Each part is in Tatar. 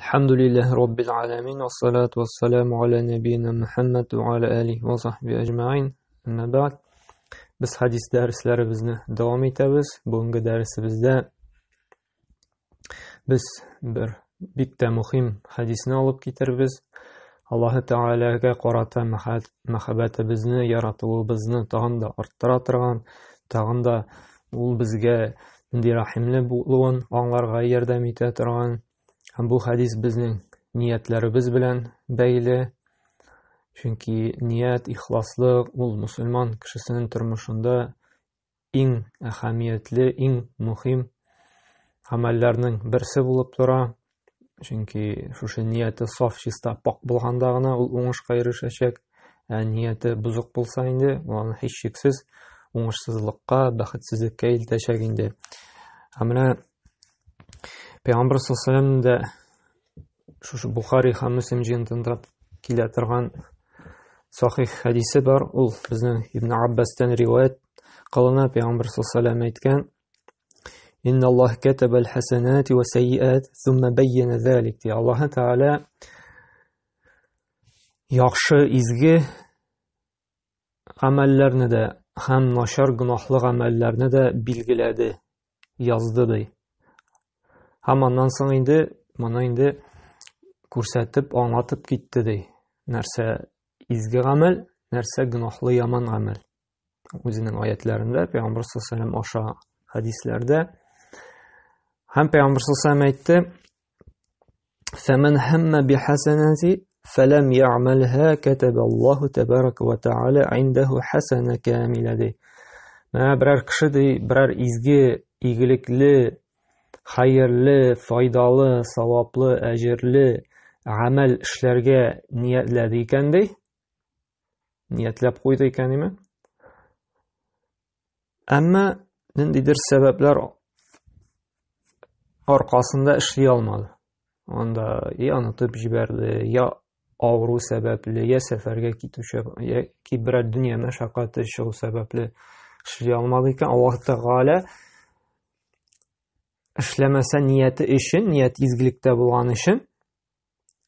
Әлхәмдүлилләһи роббил аламин, вассалату вассаламу аля нәбиина Мухәммәд ва аля алихи ва сахбихи әҗмәгыйн. Әмма бәгъд. Без хадис дәресләребезне дәвам итәбез. Бүгенге дәресебездә без бер бик тә мөһим хадисне алып китербез. Аллаһы Тәгаләгә карата мәхәббәтебезне, яратуыбызны тагын да арттыра торган, тагын да ул безгә нинди рәхимле булуын аңларга ярдәм итә торган. Һәм бу хадис безнең ниятләребез белән бәйле. Чөнки ният, ихласлык ул мусульман кешесенең тормышында иң әһәмиятле, иң мөһим гамәлләрнең берсе булып тора. Чөнки шушы нияте саф, чиста, пак булганда гына ул уңышка ирешәчәк. Ә нияте бозык булса инде, ул аны һичшиксез уңышсызлыкка, бәхетсезлеккә илтәчәк инде. Ә менә Пәйгамбер саллаллаху дә шушы Бухари һәм Мөслим җыентында килә торган сахих хәдисе бар. Ул безнең Ибн Аббастан риваять кылына. Пәйгамбер саллаллаху әйткән: Инна Аллаһ катаба аль-хасанати ва сайyiат, thumma bayyana залик. Ди Аллаһ Тәгалә яхшы, изге гамәлләрне дә һәм начар гөнаһлы гамәлләрне дә билгеләде, язды ди. Һәм аннан соң инде моны инде күрсәтеп, аңлатып китте ди. Нәрсә изге гамәл, нәрсә гөнаһлы яман гамәл. Үзенең аятларында Пәйгамбер саллаллаху аша хәдисләрдә һәм Пәйгамбер саллаллаху әйтте: "Фәмән һәммә бихасанати фәләм я'мәлһа катаба Аллаһу табарака ва тааля индаһу хасана камила" ди. Менә берәр кеше ди, берәр изге, игелекле, хәерле, файдалы, саваплы, әҗерле гамәл эшләргә ниятләде икән ди. Ниятләп куйды икән име? Әмма ниндидер сәбәпләр аркасында эшли алмады. Анда я онытып җибәрде, я авыру сәбәпле, я сәфәргә китүче, яки берәр дөнья мәшәкате чыгу сәбәпле эшли алмады икән. Аллаһ Тәгалә эшләмәсә нияте өчен, ният изгелектә булган өчен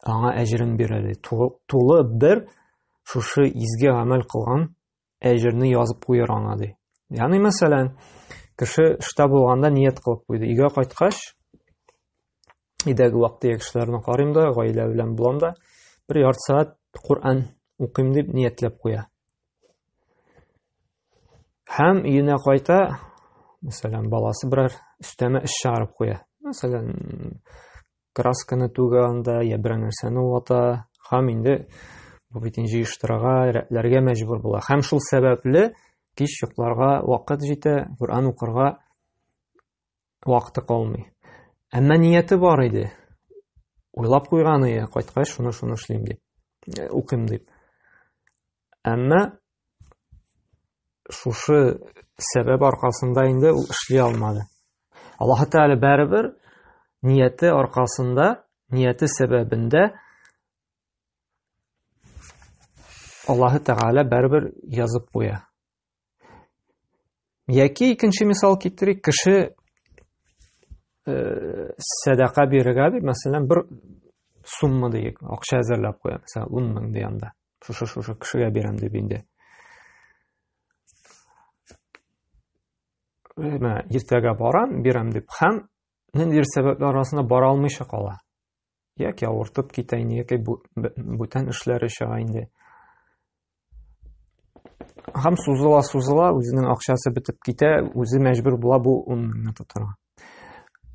аңа әҗерен бирә. Тулы бер шушы изге гамәл кылган әҗерне язып куер аңа ди. Ягъни мәсәлән, кеше эштә булганда ният кылып куйды. Өйгә кайткач, өйдәге вак-төяк эшләрне карыйм да, гаилә белән булам да, бер ярты сәгать Коръән укыйм дип ниятләп куя. Һәм өенә кайта, мәсәлән, баласы берәр өстәмә эш чыгарып куя. Мәсәлән, красканы түгә анда, я берәр нәрсәне вата, һәм инде бу бит инде җыештырырга, рәтләргә мәҗбүр була. Һәм шул сәбәпле кич йокларга вакыт җитә, Коръән укырга вакыты калмый. Әмма нияте бар иде. Уйлап куйган иде, кайткач шуны-шуны эшлим дип, укыйм дип. Әмма шушы сәбәп аркасында инде ул эшли алмады. Аллаһ Тәгалә барыбер нияте аркасында, нияте сәбәбендә Аллаһ Тәгалә барыбер язып куя. Яки икенче мисал китерик, кеше сәдака бирергә дип, мәсәлән, бер сумма диек, акча әзерләп куя, мәсәлән, 10 мең ди анда. Шушы-шушы кешегә бирәм дип инде. Менә иртәгә барам, бирәм дип һәм ниндидер сәбәпләр арасында бара алмыйча кала. Яки авыртып китә инде, яки бүтән эшләре чыга инде. Һәм сузыла-сузыла, үзенең акчасы бетеп китә, үзе мәҗбүр була бу 10 меңне тотарга.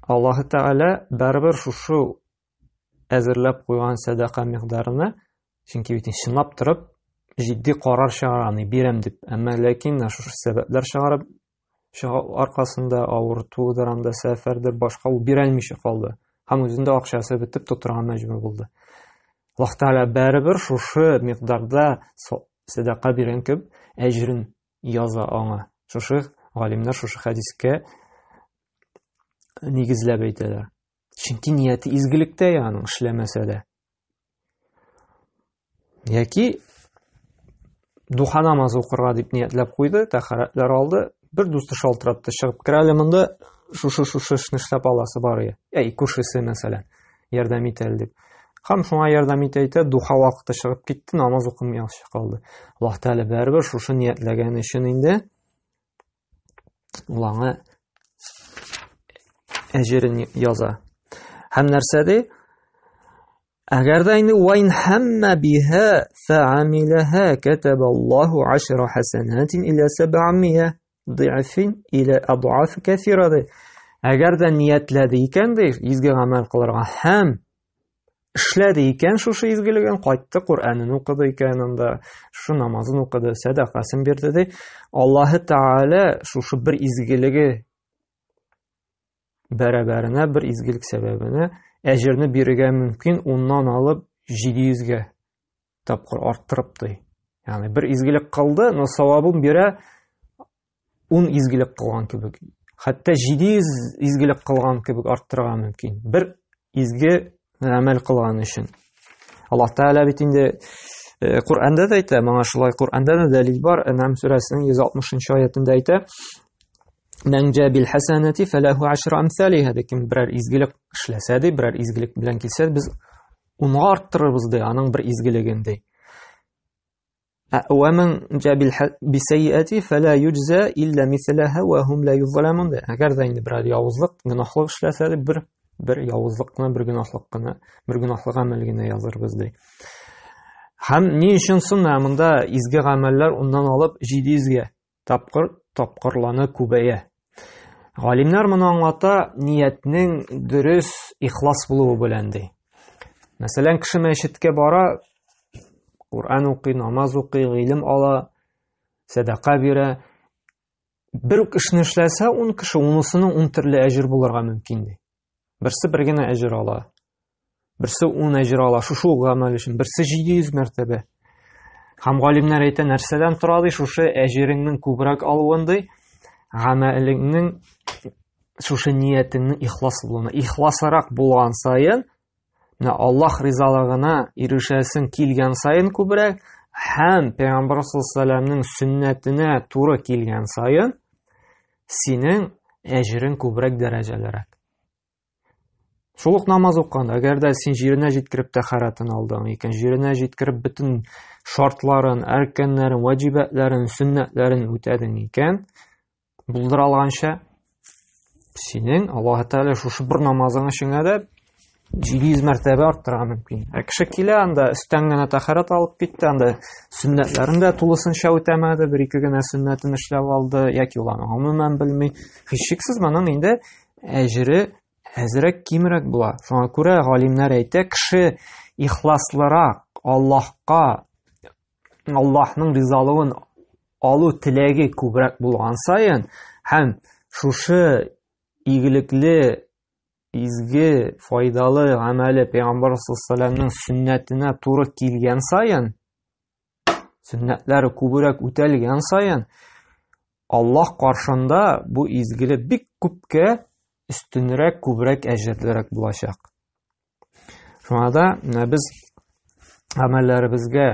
Аллаһы Тәгалә барыбер шушы әзерләп куйган сәдака микъдарына, чөнки бит чынлап торып җитди карар чыгарган, бирәм дип, әмма ләкин шушы сәбәпләр чыгарып чыгу аркасында авыртудыр анда сәфәрдер башка ул бирәлмичә калды һәм үзендә акчасы бетеп тотырга мәҗбүр булды. Аллаһ Тәгалә барыбер шушы микъдарда сәдака биргән кебек әҗрен яза аңа. Шушы галимнәр шушы хәдискә нигезләп әйтәләр. Чөнки нияте изгелектә аның эшләмәсә дә. Яки духа намазы укырга дип ниятләп куйды, тәһарәтләр алды, бер дусты шалтыратты, чыгып кер әле монда, шушы-шушы эшне эшләп аласы бар иде. Әй, күршесе мәсәлән. ярдәм ит әле дип. Һәм шуңа ярдәм итә итә духа вакыты чыгып китте, намаз укымый калды. Аллаһ Тәгалә бәрбер шушы ниятләгән өчен инде ул аңа әҗерен яза. Һәм нәрсә ди? Әгәр дә инде вайн һәммә биһа фәамиләһә катабаллаһу ашра хасанатин иля сәбәмия дыафин иля адуаф кәфира ди. Әгәр дә ниятләде икән ди, изге гамәл кылырга һәм эшләде икән шушы изгелеген, кайтты, Коръәнен укыды икән анда, шушы намазын укыды, сәдакасын бирде ди. Аллаһы Тәгалә шушы бер изгелеге бәрабәренә, бер изгелек сәбәбенә әҗерне бирергә мөмкин, уннан алып 700-гә тапкыр арттырып ди. Ягъни бер изгелек кылды, но савабын бирә 10 изгелек кылган кебек. Хәтта 700 изгелек кылган кебек арттырырга мөмкин. Бер изге гамәл кылган өчен. Аллаһ Тәгалә бит инде э, Коръәндә дә әйтә, моңа шулай Коръәндә дә дәлил бар. Әнам сүрәсенең 160 аятында әйтә: Мән җа бил хәсәнәти фәләһу ашру амсалиһа. Кем берәр изгелек эшләсә ди, берәр изгелек белән килсә, без унга арттырырбыз ди, аның бер изгелеген ди. Вә ман җа бисәйәти фәлә юҗза илля мисләһа вә һум ла юзламун ди. Әгәр дә инде берәр явызлык, гөнаһлык эшләсә ди, бер бер явызлык кына, бер гөнаһлык кына, бер гөнаһлы гамәл генә язырбыз ди. Һәм ни өчен соң монда изге гамәлләр уннан алып 700-гә тапкыр тапкырланы күбәя. Галимнәр моны аңлата ниятнең дөрес ихлас булуы белән ди. Мәсәлән, кеше мәчеткә бара, Коръән укый, намаз укый, гыйлем ала, сәдака бирә. Бер үк эшне эшләсә, 10 кеше, унысының 10 төрле әҗер булырга мөмкин ди. Берсе бер генә әҗер ала. Берсе 10 әҗер ала шушы ук гамәл өчен, берсе 700 мәртәбә. Һәм галимнәр әйтә, нәрсәдән тора ди шушы әҗереңнең күбрәк алуын ди, гамәлеңнең шушы ниятеңнең ихлас булуына. Ихласрак булган саен, менә Аллаһ ризалыгына ирешәсең килгән саен күбрәк һәм Пәйгамбәр саллаллаһу алейһи сөннәтенә туры килгән саен синең әҗерең күбрәк дәрәҗәлерәк. Шул ук намаз укыганда, әгәр дә син җиренә җиткереп тәһарәтен алдың икән, җиренә җиткереп бөтен шартларын, әркәннәрен, ваҗибәтләрен, сөннәтләрен үтәдең икән, булдыра алганча, синең Аллаһ Тәгалә шушы бер намазың өчен дә 700 мәртәбә арттырырга мөмкин. Ә кеше килә анда өстән генә тәһарәт алып китте, анда сөннәтләрен дә тулысынча үтәмәде, бер-ике генә сөннәтен эшләп алды, яки ул аны гомумән белми. Һичшиксез моның инде әҗере әзрәк кимрәк була. Шуңа күрә галимнәр әйтә, кеше ихласлырак Аллаһка, Аллаһның ризалыгын алу теләге күбрәк булган саен һәм шушы игелекле изге, файдалы гамәле Пәйгамбәр саллаллаһу сөннәтенә туры килгән саен, сөннәтләре күбрәк үтәлгән саен, Аллаһ каршында бу изгелек бик күпкә өстенрәк, күбрәк әҗерлерәк булачак. Шуңа да менә без гамәлләребезгә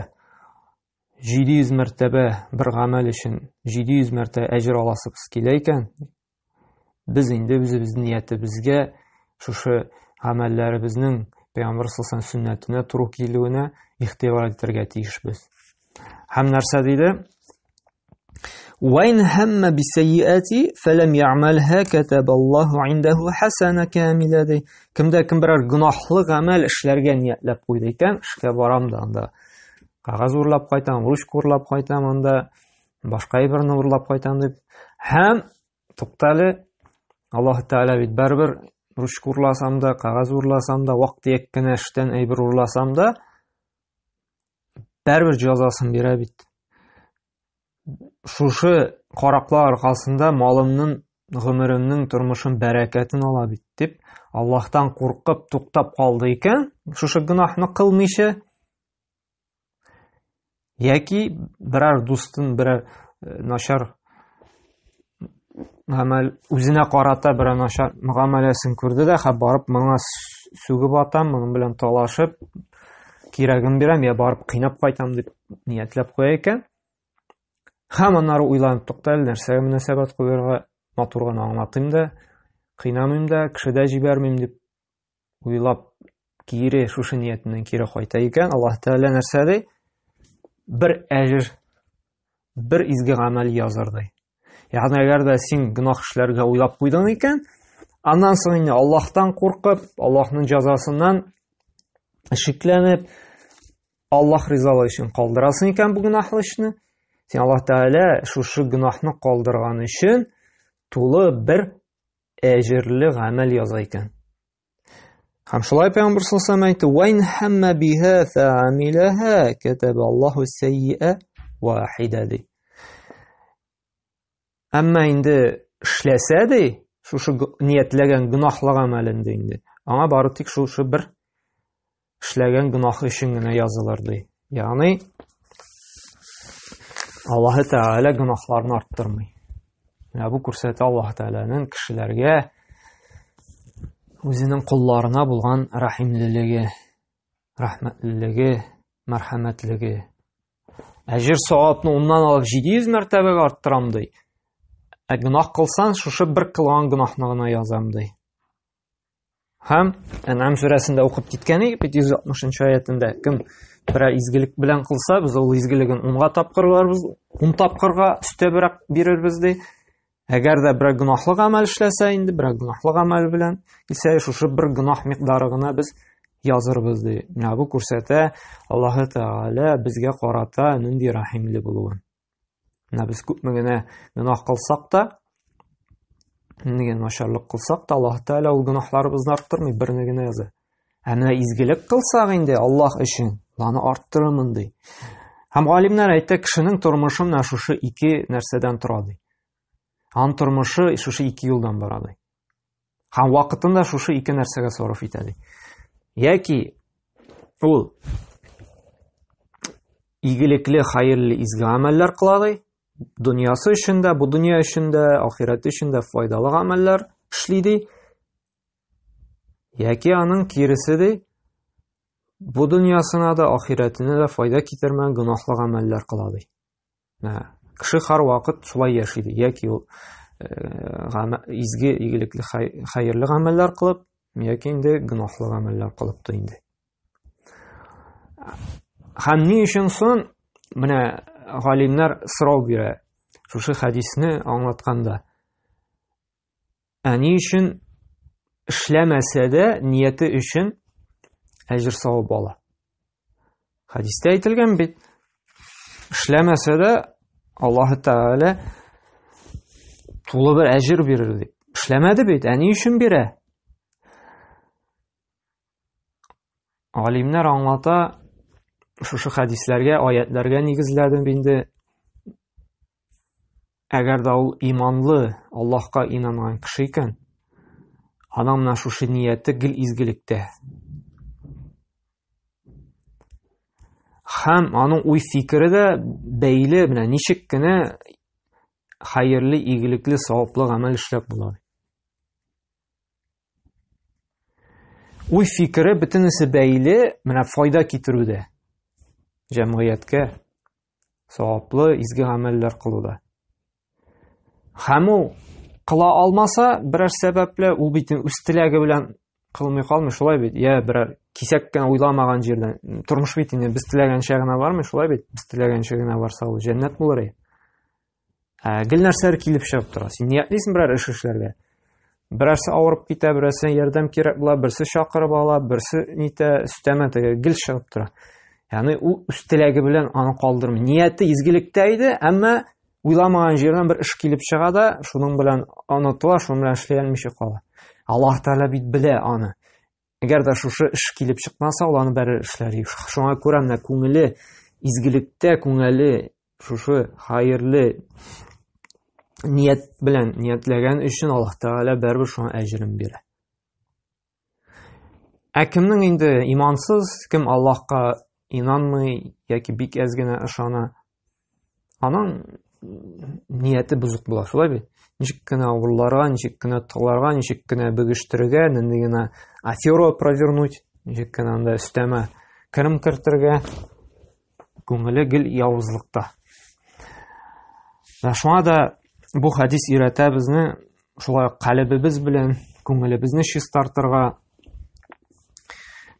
700 мәртәбә бер гамәл өчен 700 мәртәбә әҗер аласыбыз килә икән, без инде үзебезнең ниятебезгә шушы гамәлләребезнең Пәйгамбәр саллаллаһу сөннәтенә туры килүенә игътибар итәргә тиешбез. Һәм нәрсә диде? Вайн һәммә бисәйяти фәләм я'мәлһә катабаллаһу индәһу хасана камиля ди. Кемдә кем берәр гөнаһлы гамәл эшләргә ниятләп куйды икән, эшкә барам да анда кагаз урлап кайтам, ручка урлап кайтам анда, башка әйберне урлап кайтам дип. Һәм туктале, Аллаһ Тәгалә бит барыбер ручка урласам да, кагаз урласам да, вак-төяк кенә эштән әйбер урласам да, барыбер җәзасын бирә бит. Шушы караклар аркасында малымның, гомеремнең, тормышым бәрәкәтен ала бит дип, Аллаһтан куркып туктап калды икән, шушы гөнаһны кылмыйча, яки берәр дустын берәр э, начар гамәл үзенә карата берәр начар мөгамәләсен күрде дә, һәм барып моңа сүгеп атам, моның белән талашып, кирәген бирәм, я барып кыйнап кайтам дип ниятләп куя икән. Һәм аннары уйланып тукта әле, нәрсәгә мөнәсәбәт куярга, матур гына аңлатыйм да, кыйнамыйм да, кеше дә җибәрмим дип уйлап кире шушы ниятеннән кире кайта икән, Аллаһ Тәгалә нәрсә ди? Бер әҗер, бер изге гамәл языр ди. Ягъни әгәр дә син гөнаһ эшләргә уйлап куйдың икән, аннан соң инде Аллаһтан куркып, Аллаһның җәзасыннан шикләнеп, Аллаһ ризалыгы өчен калдырасың икән бу гөнаһлы эшне, син Аллаһ Тәгалә шушы гөнаһны калдырган өчен тулы бер әҗерле гамәл яза икән. Һәм шулай Пәйгамбер саллаллаху алейһи әйтте: "Ва ин хамма биһа фa'амилаһа катаба Аллаһу сайyi'a вахида" ди. Әмма инде эшләсә ди, шушы ниятләгән гөнаһлы гамәлен ди инде. Аңа бары тик шушы бер эшләгән гөнаһы өчен генә язылыр ди. Ягъни Аллаһы Тәгалә гөнаһларны арттырмый. Менә бу күрсәтә Аллаһ Тәгаләнең кешеләргә үзенең колларына булган рәхимлелеге, рәхмәтлелеге, мәрхәмәтлеге. Әҗер савапны уннан алып 700 мәртәбәгә арттырам ди. Ә гөнаһ кылсаң, шушы бер кылган гөнаһны гына язам ди. Һәм Ән'ам сүрәсендә укып киткән идек бит 160 аятендә. Кем берәр изгелек белән кылса, без ул изгелеген 10-га тапкырларбыз, 10 тапкырга өстәбрәк бирербез ди. Әгәр дә берәр гөнаһлы гамәл эшләсә, инде берәр гөнаһлы гамәл белән исә шушы бер гөнаһ микъдары гына без язырбыз ди. Менә бу күрсәтә Аллаһы Тәгалә безгә карата нинди рәхимле булуын. Менә без күпме генә гөнаһ кылсак та, нигә начарлык кылсак та, Аллаһ Тәгалә ул гөнаһларыбызны арттырмый, берне генә яза. Ә менә изгелек кылсак инде Аллаһ өчен, аны арттырырмын ди. Һәм галимнәр әйтә, кешенең тормышы менә шушы ике нәрсәдән тора ди. Аның тормышы шушы ике юлдан бара ди. Һәм вакытын да шушы ике нәрсәгә сарыф итә ди. Яки ул игелекле, хәерле, изге гамәлләр кыла ди. Дөньясы өчен дә, бу дөнья өчен дә, ахирәте өчен дә файдалы гамәлләр эшли ди. Яки аның киресе ди, бу дөньясына да, ахирәтенә дә файда китермәгән гөнаһлы гамәлләр кыла ди. Кеше һәрвакыт шулай яши ди. Яки ул изге, игелекле, хәерле гамәлләр кылып, яки инде гөнаһлы гамәлләр кылып та инде. Һәм ни өчен соң менә галимнәр сорау бирә шушы хәдисне аңлатканда. Ә ни өчен эшләмәсә дә нияте өчен әҗер савап ала? Хәдистә әйтелгән бит, эшләмәсә дә Аллаһ Тәгалә тулы бер әҗер бирер дип. Эшләмәде бит, ә ни өчен бирә? Галимнәр аңлата, шушы хәдисләргә, аятләргә нигезләдем инде. Әгәр дә ул иманлы, Аллаһка инанган кеше икән, аның менә шушы нияте гел изгелектә. Һәм аның уй-фикере дә бәйле менә ничек кенә хәерле, игелекле, саваплы гамәл эшләп була. Уй фикере бөтенесе бәйле менә файда китерүдә. Җәмгыятькә саваплы изге гамәлләр кылуда. Һәм ул кыла алмаса, берәр сәбәпле, ул бит үз теләге белән кылмый калмый, шулай бит. Я берәр кисәк кенә уйламаган җирдән. Тормыш бит инде без теләгәнчә генә бармый, шулай бит. Без теләгәнчә генә барса, ул җәннәт булыр иде. Ә, гел нәрсәләр килеп чыгып тора. Син ниятлисең берәр эш эшләргә. Берәрсе авырып китә, берәрсенә ярдәм кирәк була, берсе чакырып ала, берсе нитә, өстәмә теге гел чыгып тора. Ягъни ул үз теләге белән аны калдырмый. Нияте изгелектә иде, әмма уйламаган җирдән бер эш килеп чыга да, шуның белән онытыла, шуның белән эшли алмыйча кала. Аллаһ Тәгалә бит белә аны. Әгәр дә шушы эш килеп чыкмаса, ул аны бәрер эшләр. Шуңа күрә менә күңеле изгелектә, күңеле шушы хәерле ният белән ниятләгән өчен Аллаһ Тәгалә бәрбер шуңа әҗерен бирә. Ә кемнең инде имансыз, кем Аллаһка инанмый яки бик әз генә ышана, аның нияте бозык була, шулай бит? Ничек кенә урларга, ничек кенә таларга, ничек кенә бөгештерергә, нинди генә аферу провернуть, ничек кенә анда өстәмә керем кертергә, күңеле гел явызлыкта. Менә шуңа да бу хәдис өйрәтә безне шулай ук калебебез белән күңелебезне чистартырга.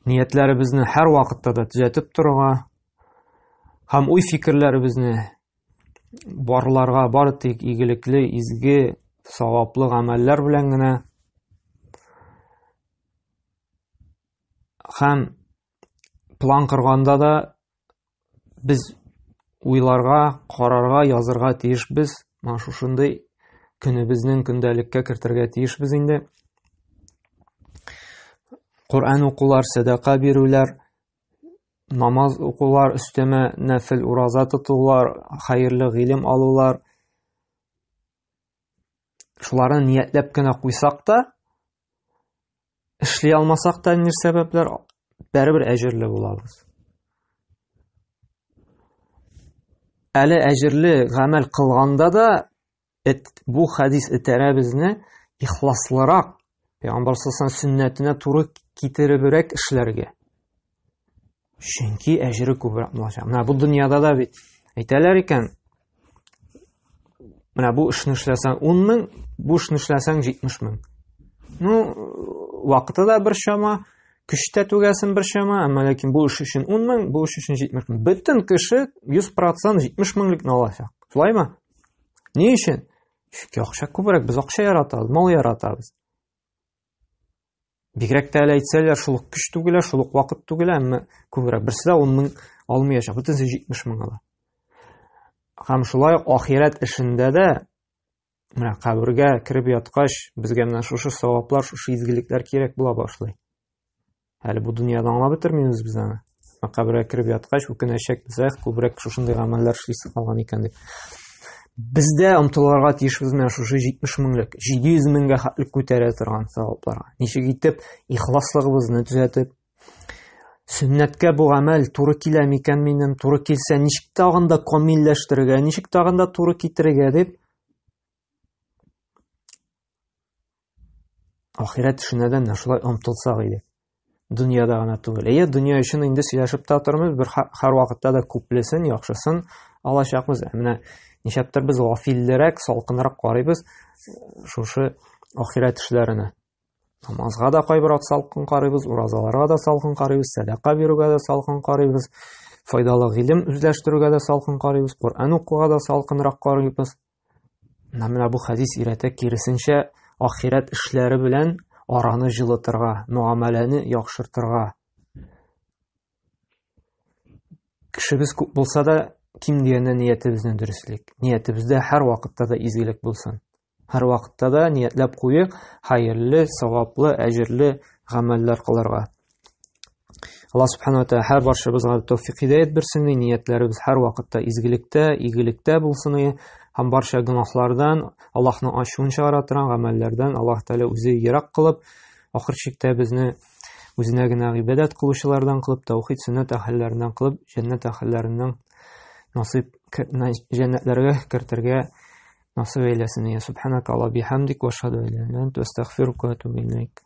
Ниятләребезне һәр вакытта да төзәтеп торырга һәм уй-фикерләребезне барларга бары тик игелекле, изге, саваплы гамәлләр белән генә һәм план корганда да без уйларга, карарга, язырга тиешбез. Менә шушындый көнебезнең көндәлеккә кертергә тиешбез инде. Коръән укулар, сәдака бирүләр, намаз укулар, өстәмә нәфел ураза тотулар, хәерле гыйлем алулар. Шуларны ниятләп кенә куйсак та, Эшли алмасак та ни сәбәпләр, бәрібір әҗерле булабыз. Әле әҗерле гамәл кылганда да эт, бу хадис этәрә безне ихласлырак, Пәйгамбәр саллаллаху сөннәтенә туры китеребрәк эшләргә. Чөнки әҗере күбрәк булачак. Менә бу дөньяда да бит әйтәләр икән, менә бу эшне эшләсәң 10 мең, бу эшне эшләсәң 70 мең. Ну, вакыты да бер чама, көч тә түгәсен бер чама, әмма ләкин бу эш өчен 10 мең, бу эш өчен 70 мең. Бөтен кеше 100% 70 меңлекне алачак. Шулаймы? Ни өчен? Чөнки акча күбрәк, без акча яратабыз, мал яратабыз. Бигрәк тә әле әйтсәләр, шул ук көч түгелә, шул ук вакыт түгелә, әмма күбрәк. Берсе дә 10 мең алмаячак, бөтенесе 70 мең ала. Һәм шулай ук ахирәт эшендә дә менә кабергә кереп яткач, безгә менә шушы саваплар, шушы изгелекләр кирәк була башлый. Әле бу дөньяда аңлап бетермибез без аны. Кабергә кереп яткач, үкенәчәкбез, эх, күбрәк шушындый гамәлләр эшлисе калган икән дип. Без дә омтылырга тиешбез менә шушы 70 меңлек, 700 меңгә хәтле күтәрә торган савапларга. Ничек итеп ихласлыгыбызны төзәтеп, сөннәткә бу гамәл туры килә микән минем, туры килсә, ничек тагын да камилләштерергә, ничек тагын да туры китерергә дип, Ахирәт эшенә дә менә шулай омтылсак иде. Дөньяда гына түгел. Әйе, дөнья өчен инде сөйләшеп тә тормыйбыз, бер һәр вакытта да күплесен, яхшысын алачакбыз. Ә менә нишләптер без гафиллерәк, салкынрак карыйбыз шушы ахирәт эшләренә. Намазга да кайбер салкын карыйбыз, уразаларга да салкын карыйбыз, сәдака бирүгә дә салкын карыйбыз, файдалы гыйлем үзләштерүгә дә салкын карыйбыз, Коръән укуга да салкынрак карыйбыз. Менә бу хәдис өйрәтә, киресенчә, ахирәт эшләре белән араны җылытырга, мөгамәләне яхшыртырга. Кешебез күп булса да, ким дигәндә ниятебезне дөреслик. Ниятебездә һәр вакытта да изгелек булсын. Һәр вакытта да ниятләп куйык, хәерле, саваплы, әҗерле гамәлләр кылырга. Аллаһ субхана ва тааля һәр барчабызга тәүфик һидәят бирсен, ниятләребез һәр вакытта изгелектә, игелектә булсын һәм барча гөнаһлардан, Аллаһның ачуын чыгара торган гамәлләрдән Аллаһ Тәгалә үзе ерак кылып, ахыр чиктә безне үзенә генә гыйбадәт кылучылардан кылып, таухид сөннәт әһелләреннән кылып, җәннәт әһелләреннән насыйп җәннәтләргә кертергә насыйп әйләсен. Я субханака Алла бихамдик ва ашһаду ан ла иляха илля анта астагфирука ва атубу илейк.